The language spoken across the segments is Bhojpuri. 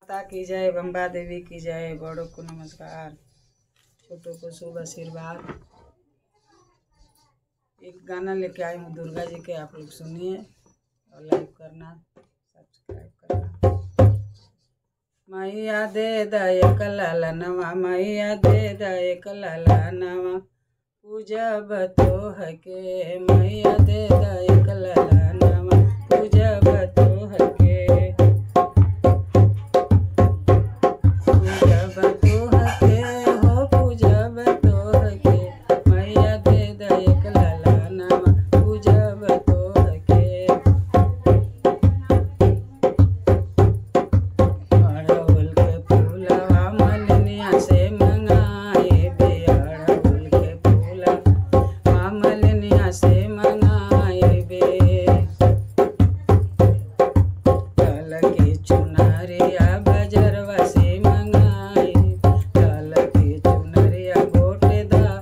माता की जय, बम्बा देवी की जय। बड़ों को नमस्कार, छोटों को शुभ आशीर्वाद। एक गाना लेके आई हूँ दुर्गा जी के, आप लोग सुनिए और लाइक करना, सब्सक्राइब करना। मैया दे दे कलालनवा, मैया दे दे कलालनवा, पूजब तोह के। मैया दे दे कलालनवा, पूजब तोह के। पूजब तोह के हो, पूजब तोह के। मैया दे दे कलालनवा, पूजब तोह के। अड़हुल के फूलवा मलनिया से मंगाए बे, अड़हुल के फूलवा मलनिया से मंगाए बे। लाल के चुनरिया बजरवा से मंगाए, लाल के चुनरिया गोटेदार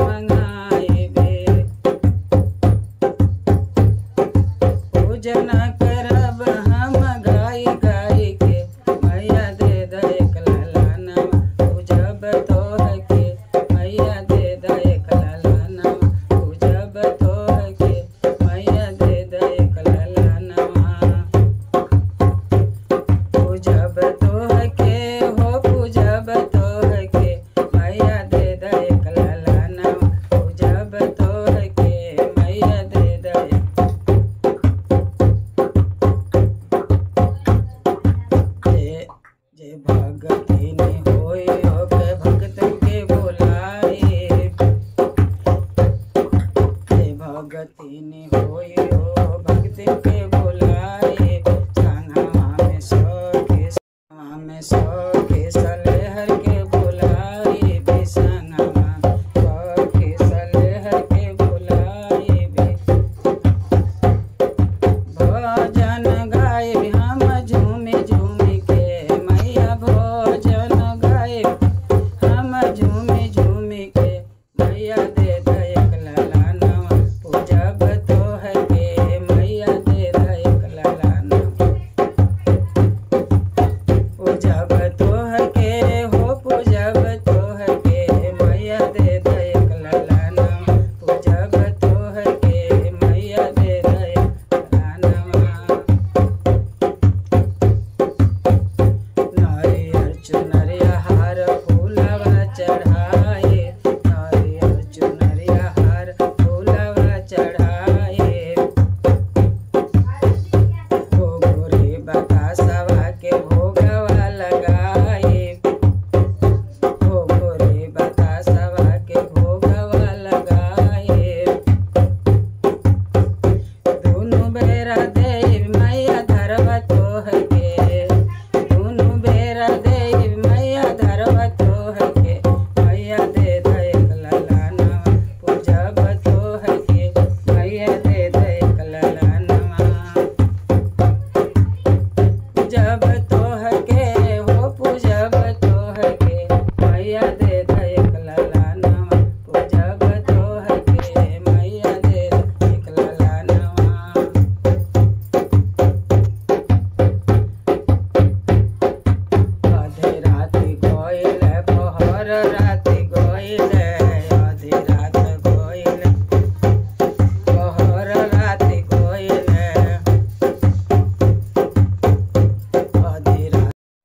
मंगाए बे। पूजन करब हम गाय गाय के, मैया दे दे कलालनवा, पूजब तोह के। मैया दे दे कलालनवा, पूजब तोह के। मैया दे दे कलालनवा, पूजब तोह के हो, पूजब तोह के। मैया दे दे कलालनवा, पूजब तोह के। मैया दे दे जे भगति ने होए ओके भगतन के बोलाए, जे भगति ने होए ओ भगतन के बोलाए। संगवा में सखी, संगवा में सखी सलेहर के बोलाए बे, संगवा सखी सलेहर के बोलाए बे। भजन गाए हम झूमे झूमे के, मैया भजन गाए हम झूमे झूमे के। मैया दे दे कलालनवा, पूजब तोह के। मैया दे दे कलालनवा, पूजब तोह के हो, पूजब तोह के। मैया दे दे कलालनवा, पूजब तोह के। मैया दे दे कलालनवा। नारियल चुनरिया हार फूलवा चढ़ाए, नारियल चुनरिया हार फूलवा चढ़ाए। गोरे बतासवा के भोगवा लगाए, गोरे बतासवा के भोगवा लगाए। दुनु बेरा देव मैया धरवा तोह के, दुनु बेरा देव मैया धरवा तोह के। मैया दे दे कलालनवा, पूजब तोह के। मैया दे दे कलालनवा, पूजब तोह के हो, पूजब तोह के। मैया दे दे कलालनवा, पूजब तोह के। मैया दे दे कलालनवा। आधे राति गइले पहर राति गइले, आधे रात गइले पहर राति गइले।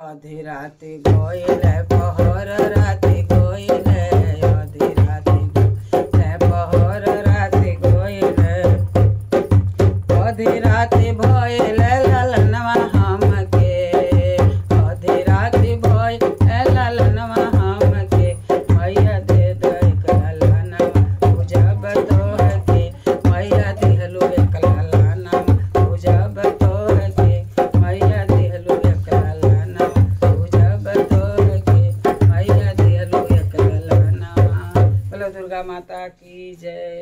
आधी राति गइले पहर राति गइले, आधी राति गइले पहर राति गइले। आधी राति भइले ललनवा हमके, आधी राति भइले ललनवा हमके। मैया दे दे कलालनवा, पूजब तोह के। मैया दिहलु कलालनवा, पूजब तोह के। मैया दिहलु कलालनवा, पूजब तोह के। मैया दिहलु कलालनवा। बोलो दुर्गा माता की जय।